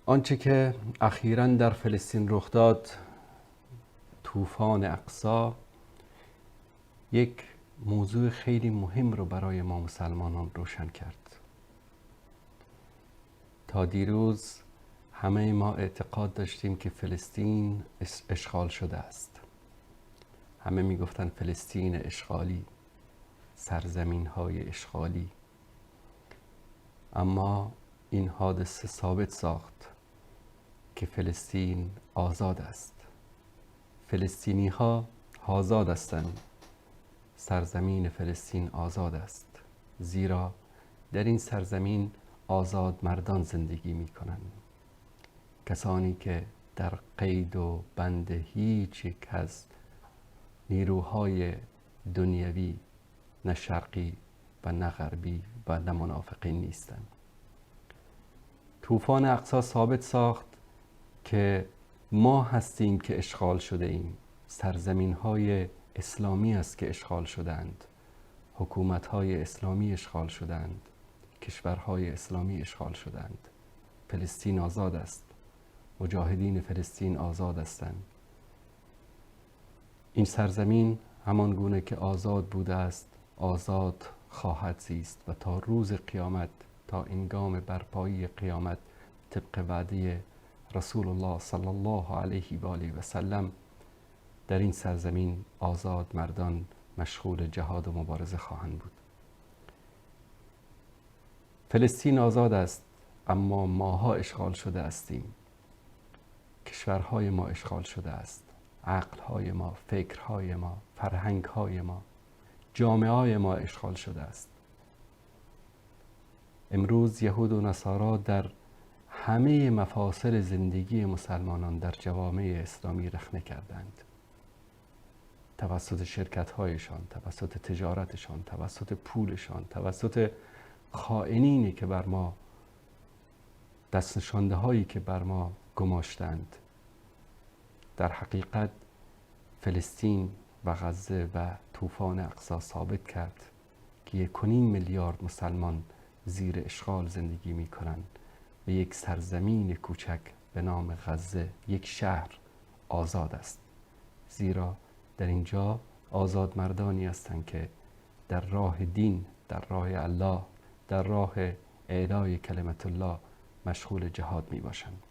آنچه که اخیرا در فلسطین رخ داد، طوفان اقصا، یک موضوع خیلی مهم رو برای ما مسلمانان روشن کرد. تا دیروز همه ما اعتقاد داشتیم که فلسطین اشغال شده است. همه میگفتن فلسطین اشغالی، سرزمین های اشغالی. اما این حادثه ثابت ساخت که فلسطین آزاد است. فلسطینی ها آزاد هستند. سرزمین فلسطین آزاد است، زیرا در این سرزمین آزاد مردان زندگی می کنند، کسانی که در قید و بند هیچ یک از نیروهای دنیوی، نه شرقی و نه غربی و نه منافقین نیستند. طوفان اقصا ثابت ساخت که ما هستیم که اشغال شده ایم. سرزمین های اسلامی است که اشغال شدند، حکومت های اسلامی اشغال شدند، کشورهای اسلامی اشغال شدند. فلسطین آزاد است، مجاهدین فلسطین آزاد هستند. این سرزمین همان گونه که آزاد بوده است آزاد خواهد زیست و تا روز قیامت، تا انگام برپایی قیامت، طبق وعده رسول الله صلی الله علیه و آله و سلم، در این سرزمین آزاد مردان مشغول جهاد و مبارزه خواهند بود. فلسطین آزاد است، اما ماها اشغال شده هستیم. کشورهای ما اشغال شده است. عقلهای ما، فکرهای ما، فرهنگهای ما، جامعه ما اشغال شده است. امروز یهود و نصارا در همه مفاصل زندگی مسلمانان در جوامع اسلامی رخنه کردند. توسط شرکت‌هایشان، توسط تجارتشان، توسط پولشان، توسط خائنینی که بر ما دست نشانده هایی که بر ما گماشتند. در حقیقت فلسطین و غزه و طوفان اقصا ثابت کرد که 1.5 میلیارد مسلمان زیر اشغال زندگی می کنند و یک سرزمین کوچک به نام غزه، یک شهر آزاد است، زیرا در اینجا آزاد مردانی هستند که در راه دین، در راه الله، در راه اعلای کلمت الله مشغول جهاد می باشند.